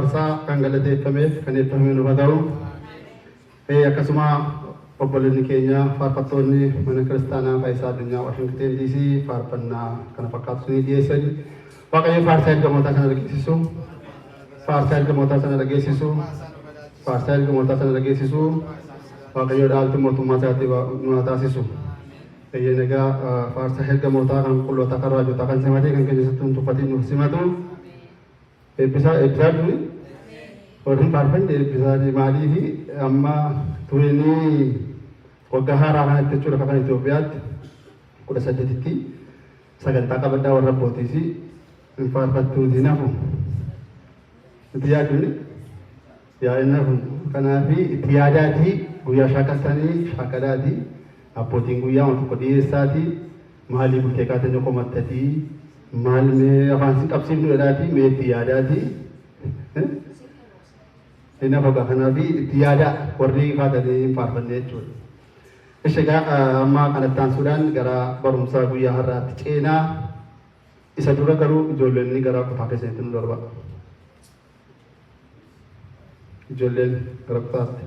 Faarsaa kan galateeffameef kan eebbifame nuuf haa ta'u. Akkasuma obboleonni keenya faarfattoonni mana kiristaanaa Faayisaa Addunyaa Waashingteen DC faarfannaa kana fakkaatu isinii dhiyeessan. Waaqayyo faarsaa ergamootaa sana dhageessisu. Faarsaa ergamootaa sana dhageessisu. Faarsaa ergamootaa sana dhageessisu. Waaqayyo dhaaltu mootummaa isaatti nu haa taasisu. Eeyyeen egaa faarsaa ergamootaa kan qulqullootaa kan raajotaa kan simatee kan keenya sitti hin tuffatiin nuuf simatu. Eebbisaa eebbisaa duri warri hin faarfanne eebbisaa maaliifi amma turinii waggaa haaraa kanatti jechuudha kan Itoophiyaatti 18tti sagantaa qabaddaa warra abbootiis hin faarfattuuti nafu itti yaadduuni yaa'in nafu kanaafi itti yaadaatii guyyaa shaakaltanii shaakalaatii abbootiin guyyaa tokko dhiyeessaatii Maalii bultee kaatee nu komattatii maal mee afaan sin qabsiifnu jedhaatii mee itti yaadaatii hin hafagaa kanaafi itti yaadaa warri kaatanii hin faarfanne jechuudha. Ishi egaa amma kanatti aansuudhaan gara barumsa guyyaa har'aatti ceenaa isa dura garuu ijoollonni gara kutaa keessanitti nu darba. Ijoolleen gara kutaatti.